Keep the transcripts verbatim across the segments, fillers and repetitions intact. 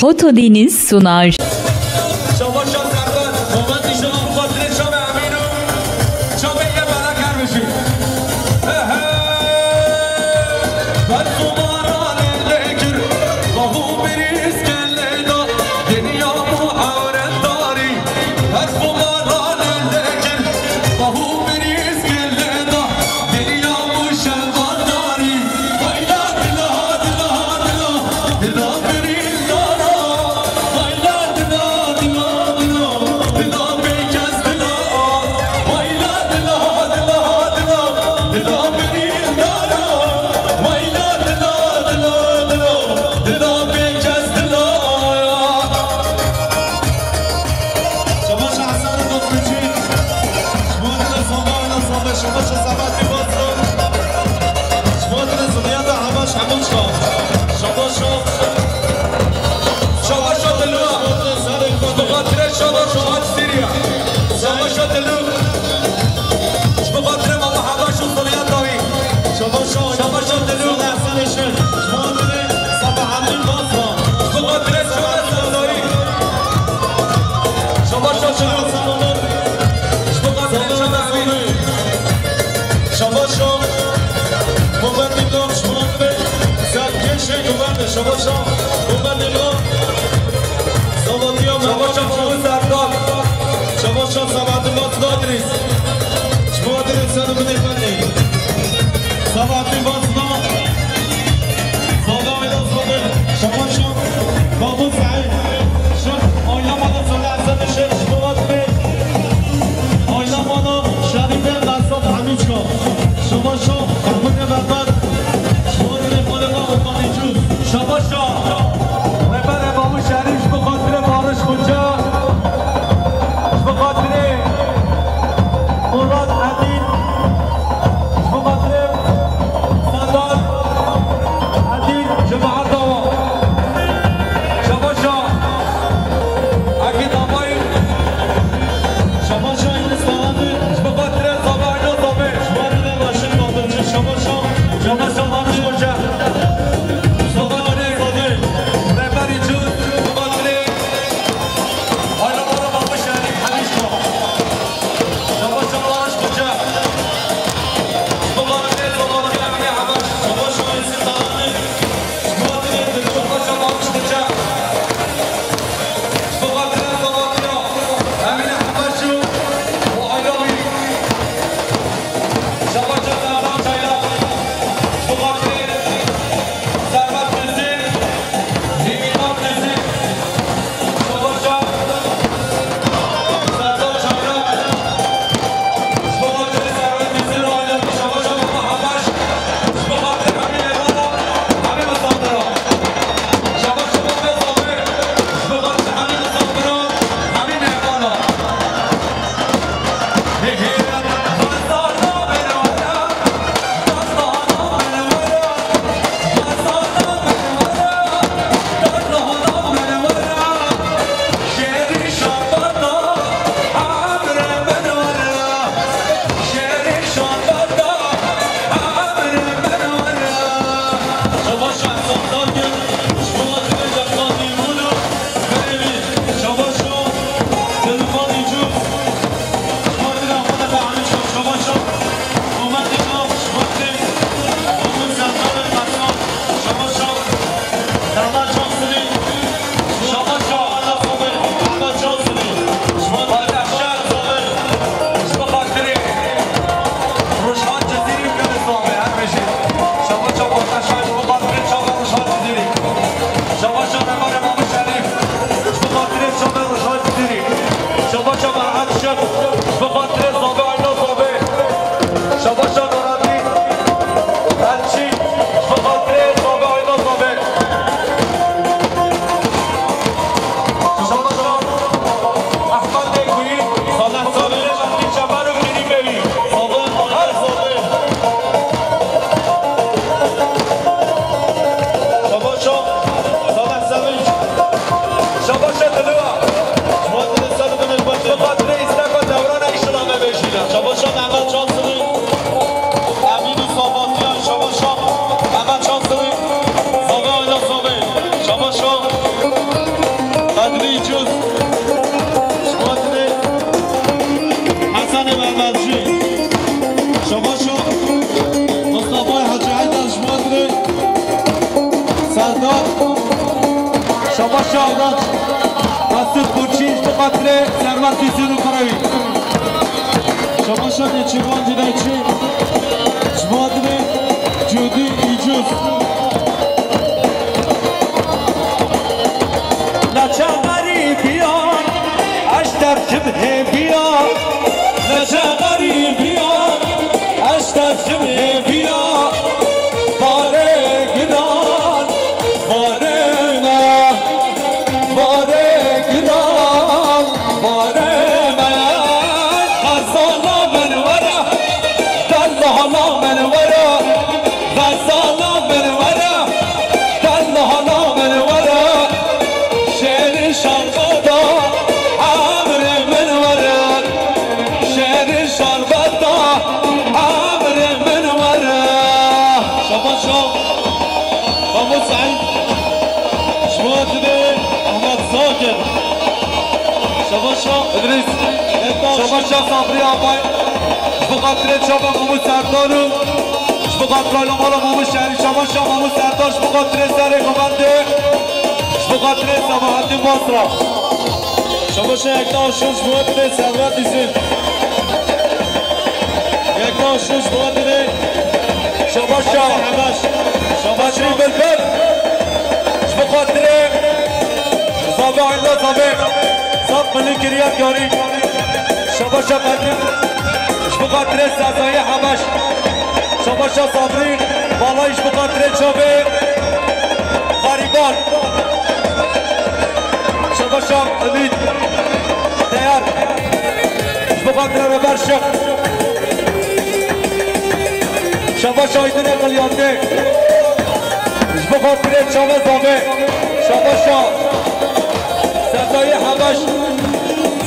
Foto Deniz sunar. Şabaşa Servet, Muhammed Nişan, Fatih Şam Eminu, Çabeyye Bela Kermişi. He he. Berfumara lelekir, bahu biriz kelleda, dinya muharet dari. Berfumara lelekir, bahu biriz kelleda, dinya muharet dari. Şabaş Hemûçka. Şabaş o. Şabaş o Dilû. Ji bo xatirê Şabaş û Hac Sîriya. Şabaş o Dilû. Ji bo xatirê Mama Hebaş û Zilya Dawî. Şabaş o. Şabaş o Dilû. Ji bo xatirê Şabaş Serdawî. Şabaş o Dilû. Ji bo xatirê Şabaş Emîn. Şabaş o. Muhammed Dilû. Şabaş o. Şabaş o. Muhammed Dilû. Şabaş o. Şabaş o. Şabaş o. Sabahattin Basra. Şabaş o. Sabahattin Basra. Sabahattin Basra. Sabahattin Basra. Şabaş o. Babu Said. Şabaş o. Oynamada Salih Hasan Işık. Şabaş o. Oynamada Şerife Gassat Hamîçka. Şabaş o. Mahmut Eberdan. Şabaş o. Şabaş o. Rêberê Babu Şerîf ji bo xatirê Barış Xoca. Ji bo xatirê Murat Edîn. Ji bo xatirê Serdar Edîn, cemaeta wan. Şabaş o. Akî Damayî. Şabaş o Hindistana. Ji bo xatirê Zabe Ayna Zabe. Ji bo xatirê Raşid Badimci. Şabaş o. Şabaş o Barış Xoca. Ji bo xatirê Rêberî Cûd. Ji bo xatirê Ayna Mara Babu Şerîf Hemîşko. Şabaş o Barış Xoca. Ji bo xatirê Zabe Emîne Hebaş. Şabaş o Hindistana. Şabaş o Barış Xoca. Ji bo xatirê Zabe Emîne Hebaş û aîla wî. Şabaş o Serdar Çaylak. Ji bo xatirê Servet Duzî, Zîmînan Duzî. Şabaş o Serdar Çaylak. Ji bo xatirê Servet Duzî û aîla wî. Şabaş o Mama Hebaş. Ji bo xatirê hemî mêvanan, hemî misafiran. Şabaş o Mama Zabe. Ji bo xatirê hemî misafiran, hemî mêvanan. Rojhan Cizîrî û gelê Zabe, her bijî. Şabaş o Paşa, ji bo xatirê çava Rojhan Cizîrî. Şabaş o Rêberê Mamu Şerîf, ji bo xatirê çava Rojhan Cizîrî. Şabaş o Mer'et Şef, ji bo xatirê Zabe Ayna Zabe. Şabaş o Nuradîn Elçî, ji bo xatirê Zabe Ayna Zabe. Şabaş o Ehmedê Guyî, Salih Sabirê, Mehdi Çeber û Kerîmê wî. Sabir, her Sabir. Şabaş o Salih Sevinç. Şabaş o Dilû. Şima dilê ser bidin, bi xatirê îsteka dewrana îşila me bêjîne. Şabaş o Mehmet Çansili. Emîn û Sabatiyan, şabaş o Mehmet Çansili. Zabe Ayna Zabe. Şabaş o. Şabaş Aydaç, Mesut Burçî, ji bo xatirê Servet Dîzin û Kurewî. Şabaş Nêçîrvan Cüdeyçî, ji bo xatirê Cûdî Îcûz. Neçe xerîbiya, ez derdim hêviya. Neçe xerîbiya, ez derdim hêviya. Barê ginan, barê me, barê ginan, barê me. Xezala min were, delala min were, xezala min were. Delala min were, şêrî şerbeta emrê min were, şêrî şerbeta emrê min were. Şabaş Şah, Mahmud Seîd, ji bo dibê Ahmet Zakir. Şabaş Şah, Idrîs, Şabaş Şah Sabrî Abay, ji bo xatirê çava Mahmud Serdar û Ji bo xatirê mala Mamû Şerî, şabaşa Mamû Serdar, ji bo xatirê serê Xumendê, ji bo xatirê Sebahattin Basra. Şabaşa yekta şûn ji bo xatirê Servet Dîzin. Yekta şûn ji bo xatirê şabaşa Hebaş. Şabaşa Bilbil. Ji bo xatirê Zavê Ayla Zavê. Zaf milî kiriya diyarî. Şabaşa Qedim. Ji bo xatirê Sezayê Hebaş. Şabaşa Sabrî, balayî ji bo xatirê çavê Xerîban. Şabaşa Umîd, Teyar. Ji bo xatirê Reber Şex. Şabaşa Aydinê Qilyatê. Ji bo xatirê çavê Zavê. Şabaşa Sezayê Hebaş.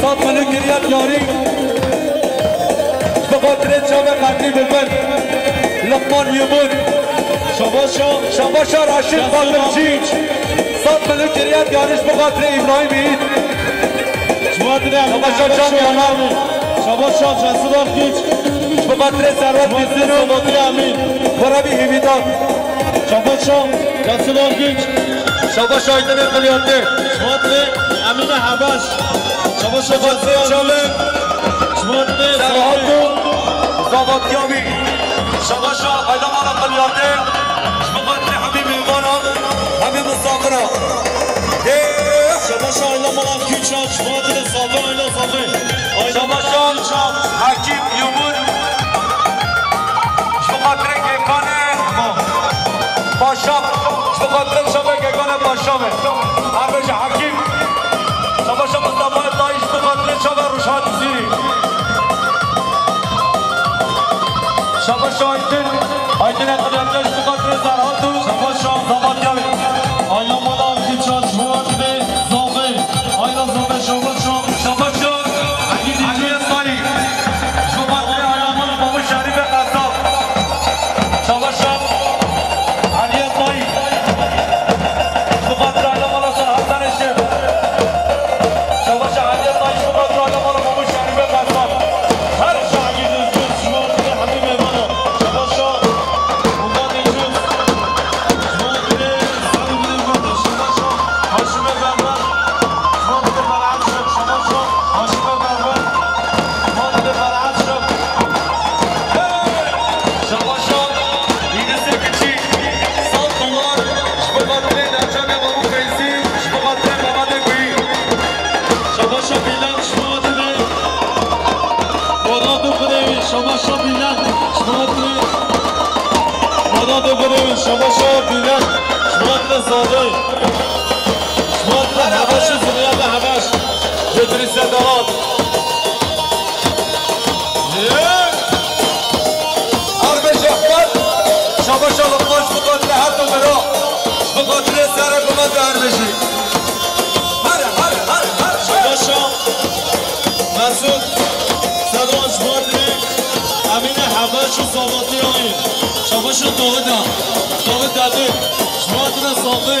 Sat minu kiriya diyarî. Bi xatirê çavê qetlî bilbin. Luqman Yumur. Şabaşa, şabaşa Raşîd Fatimcî. Sat minu kiriya diyarî ji bi xatirê Îbrahîm Îd. Şabaşa Can Yanar. Şabaşa Cesur Arkiç. Ji bi xatirê Serwet Dîzlîno. Xurabî Hîvîdan. Şabaşa Cesur Arkiç. Şabaşa Aydinê Qilyatê. Ji xatirê Emîne Hebaş. Şabaşa Cesur Arkiç. Serhat û Zavatiyamî. Şabaşa Ayla Mala Qilyatê. Ji bo xatirê hemî mêvana, hemî misafira. Ê, şabaşa Ayla Mala Kûça, ji bo xatirê Zavat Ayla Zavat. Şabaşa Hekîm Yumur. Ji bo xatirê Kêkanê Paşa. Ji bo xatirê çavê Kêkanê Paşa me. Her bêje Hekîm. Şabaşa Mustafa Dayî ji bo xatirê çavê Rûşa Dizîrî. Şabaşa Aydin. Aydin Ekrem ji bo xatirê Serhat û Şabaşa Zavat Yavê. Ayla Mala Kûça ji bo xatirê Zavat. Ayla Zavat, şabaşa. Şabaşa. Eliyê Dayî. Ji bo xatirê Ayla Mala Mamû Şerîfê Qesab. Şabaşa Eliyê Dayî. Ji bo xatirê Ayla Mala Serhat Serê Şêx. Şabaşa Eliyê Dayî, ji bo xatirê Ayla Mala Mamû Şerîfê Qesab. Her şahidin ji bo xatirê hemî mêvana. Şabaşa Muqadî Cûz. Ji bo xatirê Serê Bilê Gund. Şabaşa Haşimê Berber. Ji bo xatirê Berhem Şex. Şabaşa Haşimê Berber. Ji bo xatirê Berhem Şex. Hey! Şabaşa Yunusê Kiçî. Sed dolar. Ji bo xatirê Dercabê Mamû Feyzî. Ji bo xatirê Mehmetê Guyî. Şabaşa Bîlal. Ji bo xatirê Murat û Xudêwî. Şabaşa Bîlal. Ji bo xatirê Murat û Xudêwî. Şabaşa Bîlal. Ji bo xatirê Zadê. Ji bo xatirê Hebaşê Zuriyetê Hebaş. Bedrî Sedalat. Her bêje Ehmed. Şabaşa Luqman ji bo xatirê her du bira. Ji bo xatirê serê Xumendê her bêjî. Here, here, here, here. Şabaşa Mesûd Sedran ji bo xatirê Emîne Hebaş û Sabatî Ayî. Şabaşa Dawida. Dawid Dadê. Ji bo xatirê Sabê.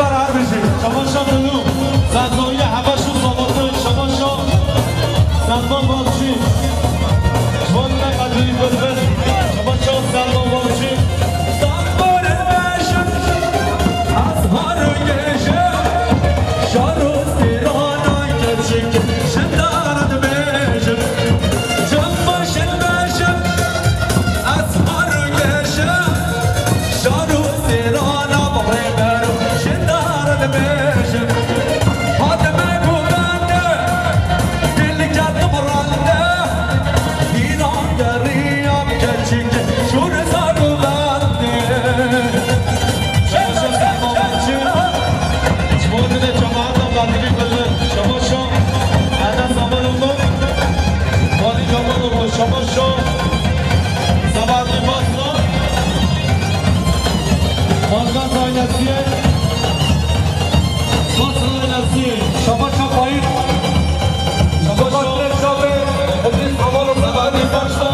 hember her bijî. Şabaşa Dilû, Serzoyê Hebeş û Sabatê, şabaşa Selman Balcî. Ji bo dilê Qedrî Bilbil, şabaşa Selman Balcî. Sambor bêjim, ez har û gêjim, şar û sêrana keçik, jindaran dibêjim. Cem başin bêjim, ez har û gêjim, şar û sêrana bi rêber û jindaran dibêjim. Hatime ku bende, dil ketim rende, hîna geriya bi keçik, şûr sar û bende. Şabaşa Selman Balcî. Ji bo dilê cemaeta Qedrî Bilbil. Şabaşa Enes Amanoglu. Walî Amanoglu. Şabaşa Sebahattin Basra. Balkan ailesiyê. Basra ailesiyê. Şabaşa Faik. Şabaşa Faik. Şabaşa Faik. Sebahattin Basra.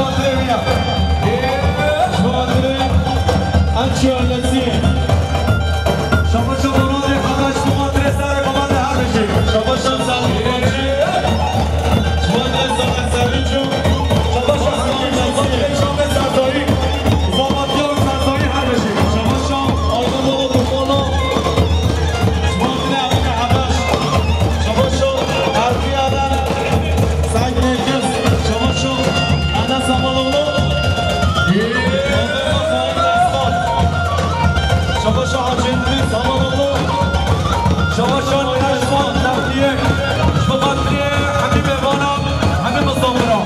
Şabaşa Elçi ailesi. Şabaşa Muradê Xadaş, Muradê Serê Babanê her bijî. Şabaşa Selmî Balcî. Muradê Serê Serîcû. Şabaşa Hemî Şabaşa Şamê Serzayî. Zavatya û Serzayî her bijî. Şabaşa Aydın Baba Kurmano. Muradê Emine Hebeş. Şabaşa Erfî Eren. Said Nêrgiz. Şabaşa Enes Amanoglu. Şabaşa Hacî Endiris Amanoglu. Şabaşa Erdoğan Neftiye. Ji bo xatirê hemî mêvana, hemî misafiran.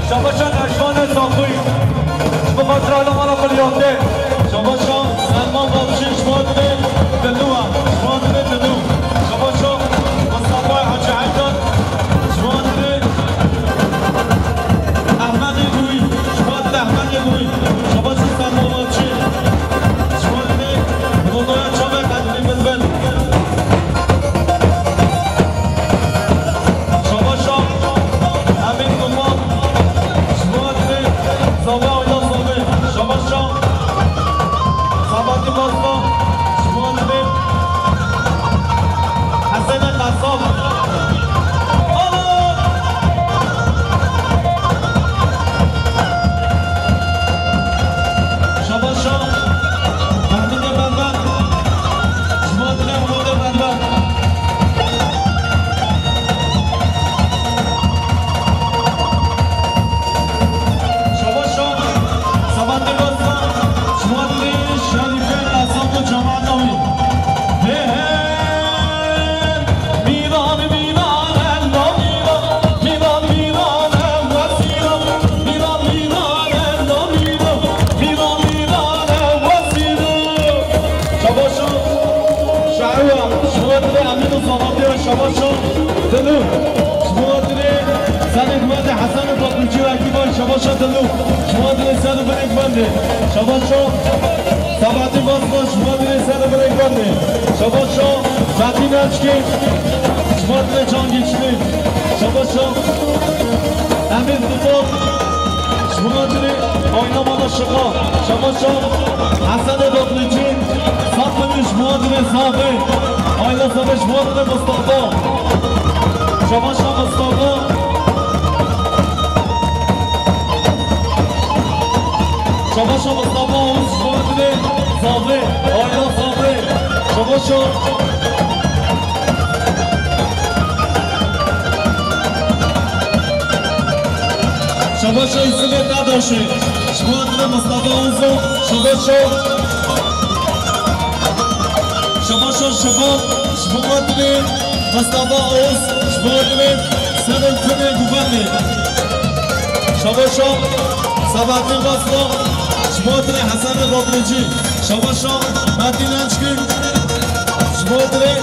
Şabaşa Neşvanê Saxoyî. Ji bo xatira Alamara Xilyatê. Şabaşa Selman Balcî, ji bo dilê Dilû e. Ji bo dilê Dilû. Şabaşa Mistefayê Hacî Heyder. Ji bo dilê Ehmedê Dûyî. Ji bo dilê Ehmedê Dûyî. Şabaşa Selman Balcî. Ji bo dilê Rodoya Çavê Qedrî Bilbil. Şabaşa Emîn Duman. Ji bo dilê Zavê Ayla Zavê. Şabaşa Sabatî Basra. Ji bo dilê Hesenê Qesab. Alo! Şabaşa Mehmûdê Berber. Ji bo dilê Mehmûdê Berber. Şabaşa Sebatê Basra. Ji bo dilê Şerîfê Qesab û cemaeta wî. Hê hê. Mîran, mîran, ella mîran, mîran, mîran, ella sîran, mîran, mîran, ella mîran, mîran, mîran, ella sîran. Şabaşa Şawa, ji bo dilê Emîn û Sabatê, şabaşa Dilû. Ji bo dilê Sedê Guhedê Hesen û Fatmîçî û ekîban, şabaşa Dilû. Ji bo dilê Sedê Binê Guhedê, şabaşa Sebatî Basra, ji bo dilê Sedê Binê Guhedê. Şabaşa Metin Eçkî, ji bo dilê Can Güçlü. Şabaşa Emîn Duman, ji bo dilê Ayna Mala Şixa. Şabaşa Hesenê Dotluçî, Sat Binî, ji bo dilê Zavê. Ayna Zavê, ji bo dilê Mustafa. Şabaşa Mustafa. Şabaşa Mustafa Oğuz, ji bo dilê Zavê. Şabaşo Yusufê Dadaşê, ji bo hatinê Mustafa Ozo, şabaşo. Şabaşo Şebat, ji bo hatinê Mustafa Oz, ji bo hatinê Selim Tunê Guvendê. Şabaşo Sebahattin Basra, ji bo hatinê Hesenê Rodricî. Şabaşo Metin Ençkî, ji bo hatinê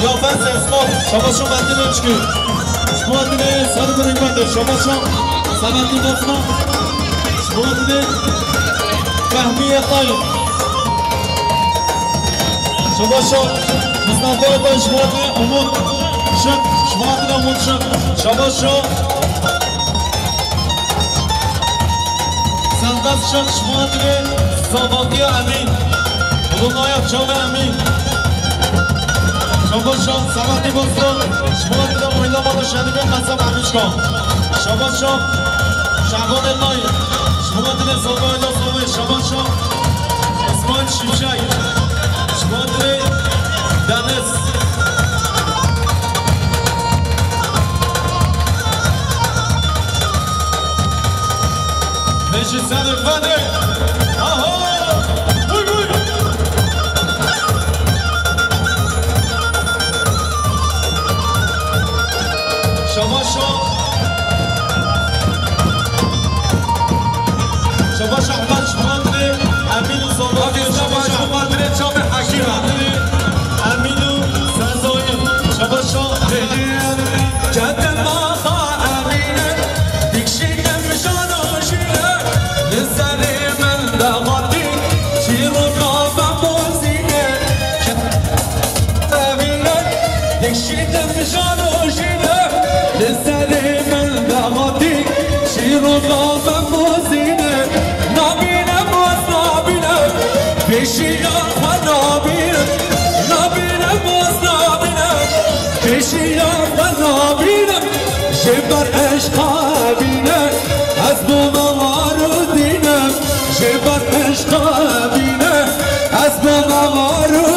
Yafen Zesmal, şabaşo Metin Ençkî. Ji bo hatinê Selim Guvendê, şabaşo Sebahattin Basra. Ji bo hatinê Fehmî Yetay. Şabaşo Mustafa Yetay, ji bo hatinê Umut Şık, ji bo hatinê Umut Şık. Şabaşo Serdar Şık, ji bo hatinê Zavatiya Emîn. Bulunaya Çavê Emîn. Şabaşo Sebahattin Basra, ji bo hatinê Oynamalı Şerîfê Qesem Emîşka. Şabaşo Şaban Elay, ji bo hatinê Zava Ela Zavê. Şabaşo Îsmaîl Şimşek, ji bo hatinê Deniz. Vêjî Selim Fedê. Aha! Buy, buy! Şabaşo. Şabaşo Ehmed Şumatrê, Emîn û Zolda. Şabaşo Şumatrê, Çavê Hekîm. Emîn û Sezoyî. Şabaşo. Kedim maxa Emîne, dikşînim jano jîne, li serê min de hatî, çîroka me bozîne. Evîne, dikşînim jano jîne, li serê min de hatî, çîroka me bozîne. Nabîne, baz nabîne, pêşiya xwe nabîne. Nabîne, baz nabîne, pêşiya xwe nabîne. Ji ber eşqa bîne, ez bo me war û dîne. Ji ber eşqa bîne, ez bo me war û